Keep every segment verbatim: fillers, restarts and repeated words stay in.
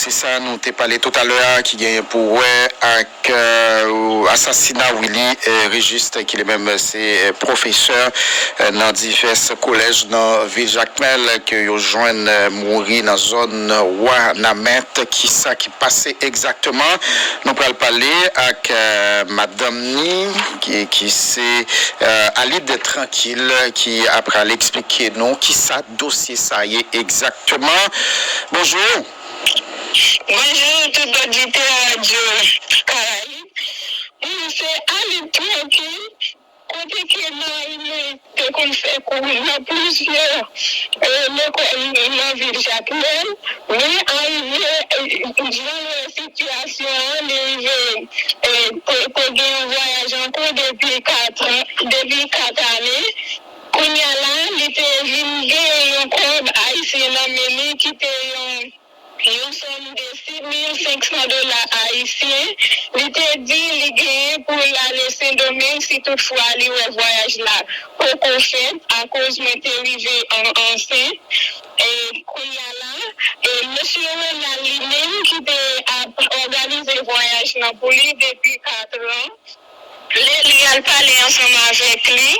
Se sa nou te pale toutalè a ki genyen pou wè ak, euh, asasina Willy, euh, Régis, ki li menm se, euh, pwofesè, euh, nan divès kolèj nan vil Jakmèl, ke yo jwenn, euh, mouri nan zòn Wanament. Kisa ki pase egzakteman? Nou pral pale ak, euh, madanm ni, ki, ki se, euh, Alide Trankil, ki ap pral eksplike nou kisa dosye sa ye egzakteman. Bonjou. Bonjou tout oditè Radyo Karayib. Wi, se Alide Trankil, kote ke mari mwen te konn fè kou nan plizyè, eh, lekòl nan vil Jakmèl. Men arive, eh, jan l wè sitiyasyon an, li rive, eh, te, te gen yon vwayaj an kou depi kat an, depi kat ane. Kounye a la, li te vin gen yon kòb ayisyen nan men li ki te yon yon sòm de sis mil senk san dola ayisyen, li te di li genyen pou l ale Sendomeng si toutfwa li wè vwayaj la poko fèt, akoz mwen te rive an, ansent. E kounye a la, e mesye Ronald li menm ki te ap òganize vwayaj lan pou li depi katran, lè li al pale ansanm avèk li,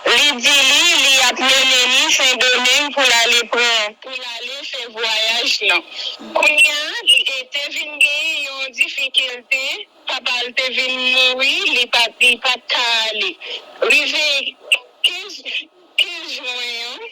li di li, li ap mennen li Sendomeng pou l ale pran, pou l ale fè vwayaj lan. Kounye a, li te vin gen yon difikilte, papa l te vin mouri, li pa t, li pa t ka ale. Rive kenz, kenz jen an,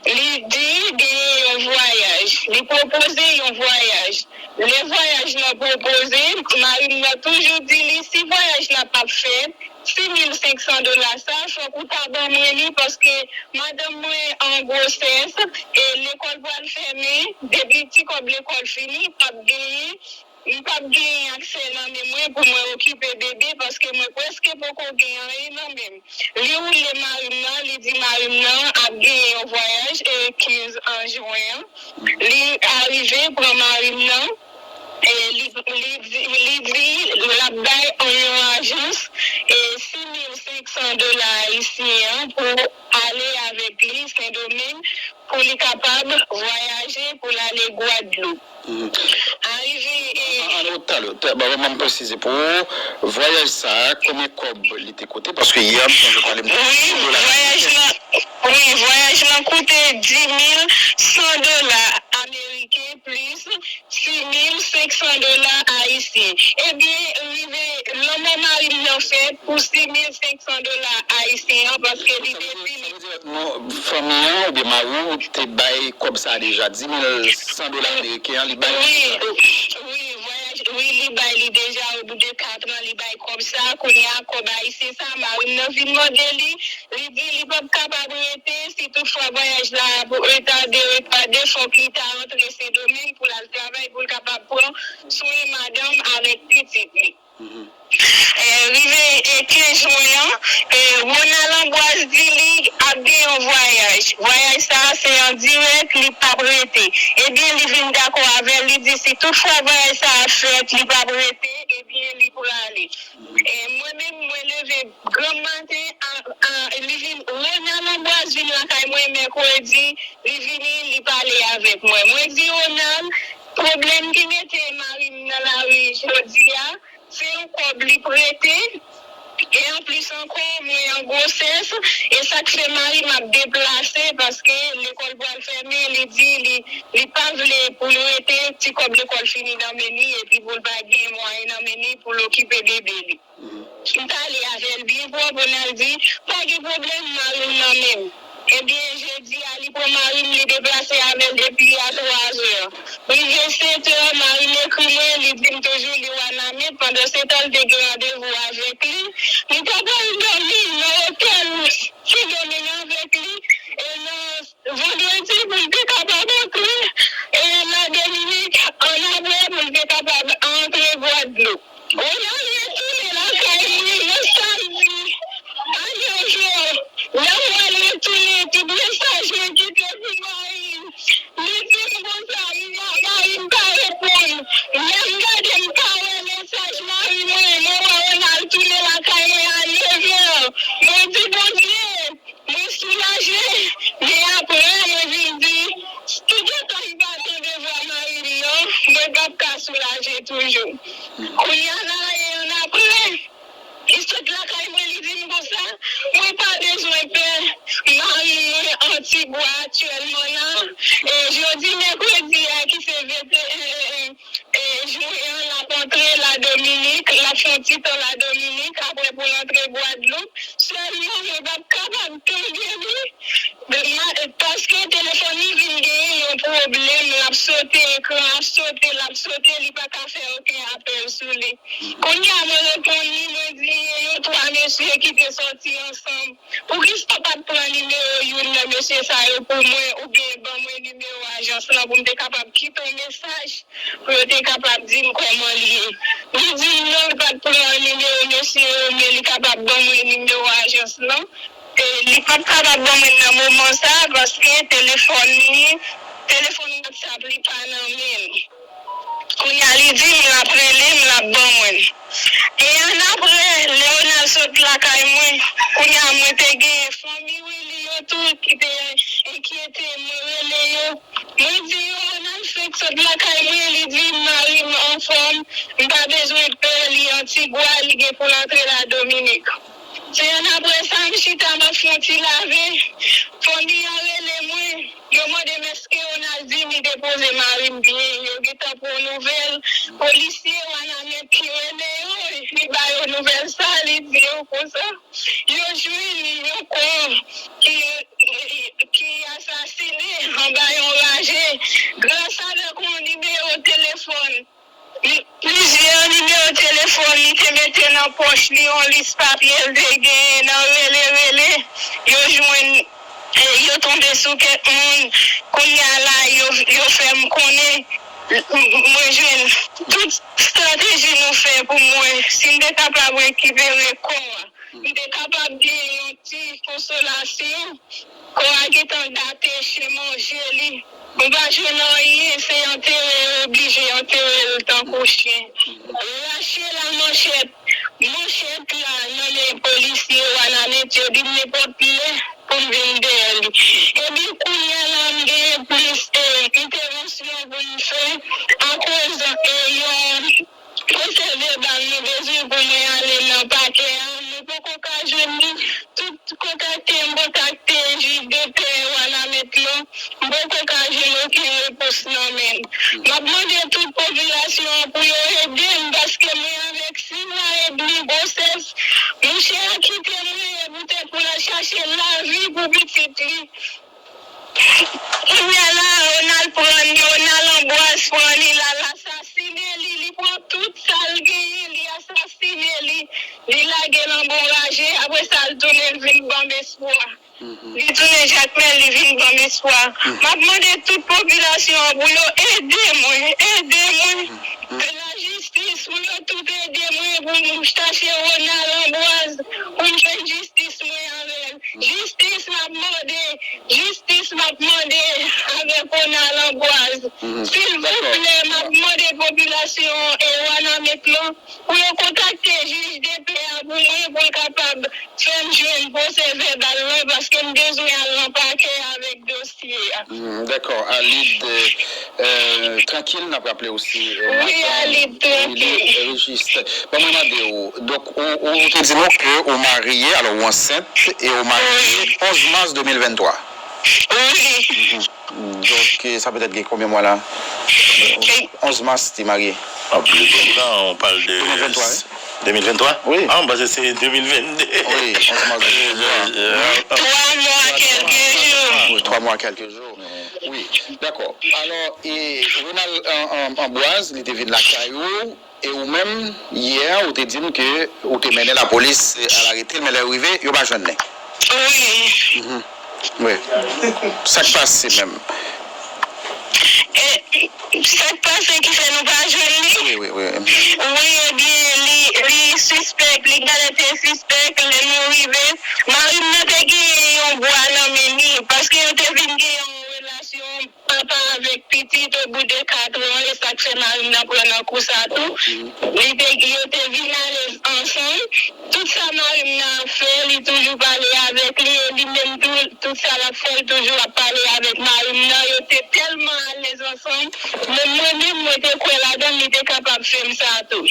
li di genyen yon vwayaj. Li pwopoze yon vwayaj. Lè vwayaj lan pwopoze, mari m nan toujou di li, si vwayaj la p ap fèt, sis mil senk san dola sa, fòk ou ta ban mwen li, paske madanm mwen an gwosès, e lekòl pral fèmen, depi ti kòb lekòl fini, p ap genyen, m p ap genyen aksè nan men mwen pou mwen okipe bebe, paske mwen prèske poko gen anyen nan men m. Li woule mari m nan, li di mari m nan ap genyen yon vwayaj, e, kenz an jen an. Li arive pran mari m nan, e, li, li di, li di l ap bay yon ajans, e, sis mil senk san dola ayisyen an pou ale avèk li Sendomeng pou li kapab vwayaje, pou l ale Gwadloup. Arive, e, An, an, talè, ta, ba, ban m presize pou ou, vwayaj sa a, konbyen kòb li te koute? Paske yè, m sonje pale m de wi, dola vwayaj ameriken. Lan, wi, vwayaj lan koute dis mil san dola ameriken plis sis mil senk san dola ayisyen. Ebyen, rive lanmò mari m nan fèt pou sis mil senk san dola ayisyen an, paske li te fini. Non, fanmi an oubyen mari w te bay kòb sa a deja, dis mil san dola ameriken an, li bay li deja. Wi, wi, vwayaj, wi, li bay li deja, o bout de katran, li bay kòb sa, kounye a, kòb ayisyen sa, mari m nan vin mande li, li di li p ap kapab rete, si toutfwa vwayaj la ap retade, retade, fòk li ta rantre Sendomeng pou l al travay, pou l kapab pran swen madanm avèk pitit li. Eh, rive, eh, kenz jen an, eh, Ronald Ambroise di li ap gen yon vwayaj. Vwayaj sa a se an dirèk, li p ap rete. Ebyen, li vin dakò avè l, li di si toutfwa vwayaj sa a fèt, li p ap rete, ebyen, li prale. Eh, mwen menm, mwen leve granm maten, a, a, li vin, Ronald Ambroise vin lakay mwen mèkredi, li vini, li pale avèk mwen. Mwen di Ronald, pwoblèm ki mete mari m nan lari jodi a, se yon kòb li prete, e anplis ankò, mwen an gwosès, e sa k fè mari m ap deplase, paske lekòl pral fèmen, li di li, li pa vle pou l rete, ti kòb lekòl fini nan men li, epi pou l pa gen mwayen nan men li pou l okipe bebe li. M pale avè l byen pwòp, Ronald di, pa gen pwoblèm, mari m nan men m. Ebyen, jodi a, li pran mari m, li deplase avè l depi a twa zè. Rive sèt è, mari m ekri mwen, li di m toujou li Wanament, pandan se tan l te gen randevou avèk li. Li t ap al dòmi nan otèl Sendomeng avèk li, e nan vandredi pou l te kapab antre, e nan Dominik, annapre pou l te kapab antre Gwadloup. Ronald retounen lakay li nan samdi. Pandan jou, lè m wè l Tout mesaj mwen kite pou mari m. Li di m konsa, m, mari m pa reponn. Lè m gade, m pa wè mesaj mari mwen. Mwen wè Ronald tounen lakay mwen a nevè. Mwen di, Bondye, mwen soulaje. Men apre, mwen vin di, toutotan m pa tande vwa mari m nan, mwen p ap ka soulaje toujou. Kounye a la, e ann apre, li sot lakay mwen, li di m konsa, mwen pa bezwen pè, mari mwen Antigwa aktyèlman la. E jodi mèkredi a, ki se venteyen, e, jen an, l ap antre Ladominik, l ap fè yon ti tan Ladominik, apre pou l antre Gwadloup. Sèlman, mwen p ap kapab tande li. Ma-, paske telefòn li vin genyen yon pwoblèm, l ap sote, ekran ap sote, l ap sote, li pa ka fè okenn apèl sou li. Kounye a, mwen reponn li, mwen di, e yo twa mesye ki te sòti ansanm, poukisa w pa t pran nimewo youn nan mesye sa yo pou mwen, oubyen ban mwen nimewo ajans lan pou m te kapab kite yon mesaj pou yo te kapab di m kòman l ye. Li di m non, l pa t pran nimewo mesye yo, men li kapab ban mwen nimewo ajans lan. E, li p ap kapab ban mwen nan moman sa a, paske telefòn li, telefòn WhatsApp li pa nan men l. Kounye a, li di m l ap rele m, l ap ban mwen l. E annapre, Leonard sot lakay mwen. Kounye a, mwen te gen fanmi Willy yo tou ki te enkyete, mwen rele yo. Mwen di yo, Ronald fenk sot lakay mwen, li di mari m anfòm, m pa bezwen pè, li Antigwa, li gen pou l antre Ladominik. Se annapre sa, m chita, m ap fè yon ti lave. Fanmi an rele mwen, yo mande m èske Ronald di m li te poze mari m byen, yo gentan pran nouvèl. Polisye Wanament ki rele yo, li ba yo nouvèl sa, li di yo konsa. Yo jwenn yon kò ki, ki asasine anba yon raje gras avèk yon nimewo telefòn. Plizyè nimewo telefòn li te mete nan pòch li, yon lis papye l te genyen nan rele rele. Yo jwenn, e, yo tonbe sou kèk moun. Kounye a la, yo, yo fè m konnen, m, m, mwen jwenn tout estrateji nou fè pou mwen. Si m te kapab rekipere kò a, m te kapab gen yon ti konsolasyon. Kò a gentan gate, chen manje li. Nou pa jwenn anyen, se antere, yo oblije antere l tankou chen. Rache lamanchèt, manchèt la nan men polisye Wanament, yo di m nenpòt lè pou m vin dèyè li. Epi kounye a la, m gen plis, e, entèvansyon pou m fè akoz, e, yon pwosè vèbal nou bezwen pou mwen ale nan pakè a, nou poko ka jwenn li. Tout kontakte m, kontakte jij de pè Wanament lan, m poko ka jwenn okenn repons nan men l. M ap mande tout popilasyon an pou yo ede m, paske mwen avèk sis mwa edmi gwosès, mouche a kite mwen poutèt pou l al chache lavi pou pitit li. Kounye a la, Ronald pran li, Ronald Ambroise pran li, l al asasine li, li pran tout sa l genyen, li asasine li, li lage l anba yon raje, apre sa l tounen vin ban m espwa. Li tounen Jakmèl, li vin ban m espwa. M ap mande tout popilasyon an pou yo ede mwen, ede mwen. Lajistis, pou yo tout ede mwen, pou m chache Ronald Ambroise, pou m jwenn jistis mwen avè l. Jistis m ap mande, jistis m ap mande avèk Ronald Ambroise. Silvouplè, m ap mande popilasyon e Wanament lan pou yo kontakte jij de pè a pou mwen, pou l kapab fè m jwenn pwosè vèbal lan, paske m bezwen al nan pakè avèk dosye a. Hmm, dakò. Alid, euh, euh, trankil, n ap raple w se, euh, wi, madanm Alid, Willy trankil. Regis. Ban mwen mande w, donk, ou, ou, ou te di nou ke ou marye, alò ou ansent, e ou marye wi. Onz mas de mil venntwa. Wi. Mhm. Donk, euh, sa petèt gen konbyen mwa la? Onz mas te marye. Ah, plus longtemps, on parle de deux mille vingt-trois, hein? Deux mille vingt-trois? Oui. Ah, on pense que c'est deux mille vingt-deux. Oui, onz mas de mil venntwa. Twa mwa kèlke jou. Twa mwa kèlke jou. Wi, dakò. Alò, e, Ronald, an, an, Ambroise, li te vin lakay ou, e ou menm, yè, ou te di m ke ou te mennen lapolis, e, al arete l, men lè yo rive, yo pa jwenn li. Wi. Mhm. Wi. Sa k pase menm? E, sa k pase ki fè nou pa jwenn li? Wi, wi, wi. Wi, ebyen, li, li sispèk, li genlè te sispèk, lè nou rive, mari m nan te gen yon bwa nan men li. te vin gen yon relasyon papa avèk pitit, o bout de katran, e sa k fè mari m nan pran nan kou sa tou. Li te, yo te vin alèz ansanm. Tout sa mari m nan ap fè, li toujou pale avèk li, e li menm tou, tout sa l ap fè, li toujou ap pale avèk mari m nan. Yo te tèlman alèz ansanm, men mwen menm, mwen te kwè ladan l, li te kapab fè m sa tou.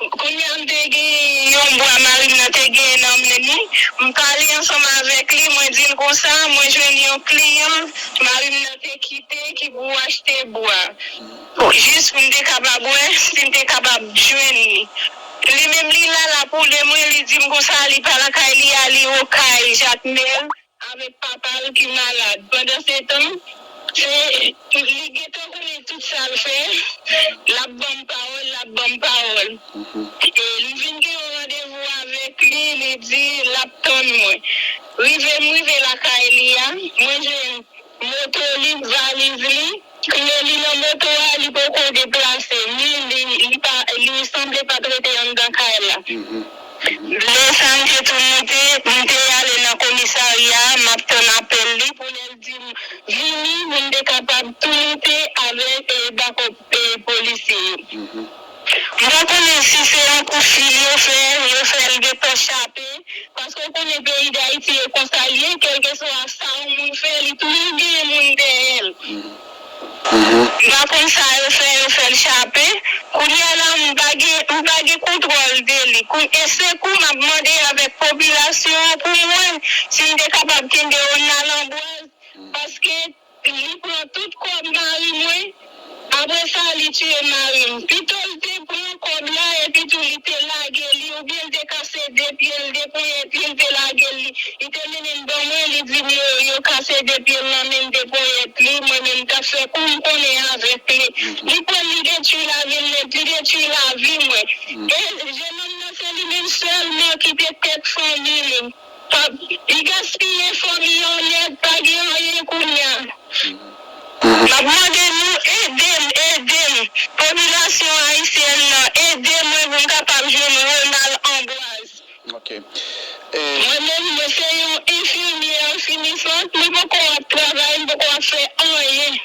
Kounye a, m te gen yon bwa mari m nan te gen nan men li. M pale ansanm avèk li, mwen di l konsa, mwen jwenn yon kliyan, mari m nan te kite, ki pou achte bwa. Jis pou m te kapab wè si m te kapab jwenn li. Li menm, li la, l ap woule mwen, li di m konsa, li pa lakay li a, li okay Jakmèl avèk papa l ki malad. Pandansetan, se, li gentan konnen tout sa l fè, l ap ban m pawòl, l ap ban m pawòl. E m vin gen yon randevou avèk li, li di l ap tann mwen. Rive m rive lakay li a, mwen jwenn moto li, valiz li, kle li nan moto a, li poko deplase. Li, li, li pa, li sanble pa t rete anndan kay la. Lè sa a, m te tou moute, m te ale nan komisarya, m ap tann apèl li pou lè l di m vini, pou m te kapab tou moute avèk, e, bakòp, e, polisye yo. M pa konnen si se yon kout fil yo fè, yo fè l gentan chape, paske w konnen peyi Dayiti e konsa l ye, kèlkeswa sa yon moun fè, li toujou genyen moun dèyè l. M pa konn sa yo fè, yo fè l chape. Kounye a la, m pa gen, m pa gen kontwòl de li. Kou-, e se kou m ap mande avèk popilasyon an pou m wè si m te kapab kenbe Ronald Ambroise, paske li pran tout kòb mari mwen. Apre sa, li tiye mari m. Pito l te pran kòb la, epi tou li te lage li, oubyen l te kase de pye l, de ponyèt li, l te lage l. Li te mennen l ban mwen, li di m yo, yo kase de pye l nan men l, de ponyèt li. Mwen menm, m t ap fè kou m konnen avèk li. Li pran l, li detwi lavi l nèt, li detwi lavi mwen. E jennonm nan, se li menm sèlman ki te tèt fanmi li. Pap, li gaspiye fanmi an nèt, pa gen anyen kounye a. M ap mande nou ede m, ede m. Popilasyon ayisyèn nan, ede mwen pou m kapab jwenn Ronald Ambroise. Ok. E, mwen menm, mwen se yon enfimyè finisant, mwen poko ap travay, m poko ap fè anyen.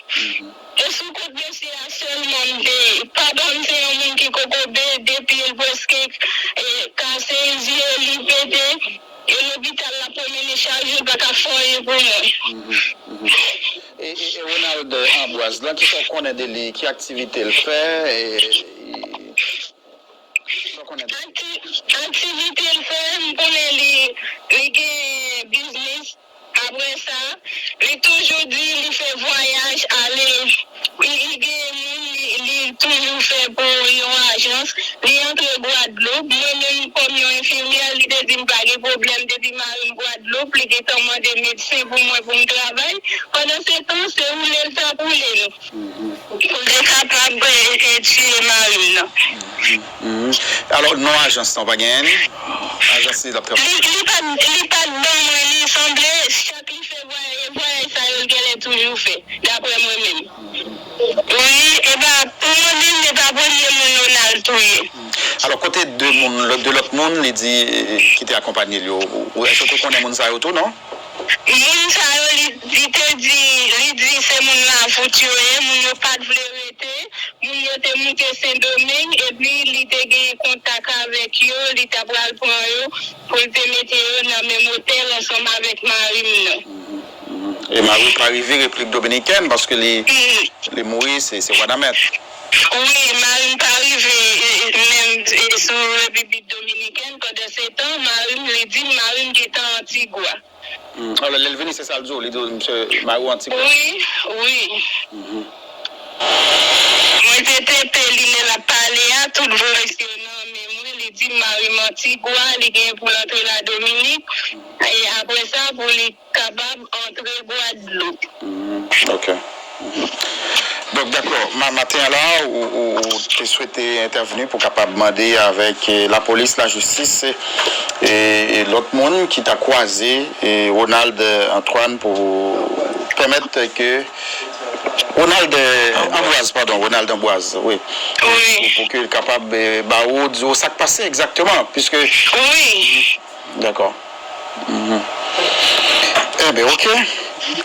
E sou kont mesye a sèlman m te ye. Papa m se yon moun ki kokobe, de pye l prèske, e, kase, zye li pete. E lopital l ap pwomennen chak jou, l pa ka fè anyen pou mwen. E, e, e Ronald Ambroise, lan ki sa w konnen de li, ki aktivite l fè, e, e, sa w konnen de li? Akti-, aktivite l fè, m konnen li, li gen biznis. Apre sa, li toujou di li fè vwayaj ale. Li, li gen moun li, li toujou fè pou yon ajans. Li antre Gwadloup. Mwen menm, kòm yon enfimyè, li te di m pa gen pwoblèm depi mari m Gwadloup. Li gentan mande medsen pou mwen pou m travay. Pandansetan, se woule l t ap woule nou. Pou l te kapab, e, e, tiye mari m nan. Alò, non ajans lan, w pa genyen li? Ajans li t ap travay? Li, li pa t, li pa t ban mwen li, sanble chak li fè vwayaj, e vwayaj sa yo l genlè toujou fè, daprè mwen menm. Wi, e pa, pou mwen menm, e pa premye moun Ronald touye. Alò, kote de moun, lòt, de lòt moun, li di, ki te akonpanye l yo, ou, èske w te konnen moun sa yo tou, non? Moun sa yo, li, li te di, li di se moun Lafouti yo ye, moun yo pa t vle rete, moun yo te moute Sendomeng, epi li te gen kontak avèk yo, li ta pral pran yo pou l te mete yo nan menm otèl ansanm avèk mari m nan. E mari w pa rive Repiblik Dominikèn paske li, li mouri, se, se Wanament. Wi, mari m pa rive, e, e, menm, e, sou Repiblik Dominikèn, pandansetan, mari m, li di m mari m gentan Antigwa. Alò, lè l vini, se sa l di w, li di w, misye, mari w Antigwa. Wi, wi. Mwen te tepe li lè l ap pale a, tout voice yo nan men mwen, li di m mari m Antigwa, li gen pou l antre Ladominik, e apre sa, pou li kapab antre Gwadloup. Ok. Donk, dakò, ma-, maten an la, ou, ou, ou te swete entèvni pou kapab mande avèk, e, lapolis, lajistis, e, e, e lòt moun ki ta kwaze, e, Ronald, e, Antoine pou pèmèt ke Ronald, e, Ambroise, padon, Ronald Ambroise, wi. Wi. Pou, pou ke l kapab, e, ba ou, di w sa k pase egzakteman, piske... Wi. Dakò. Enben, ok. di,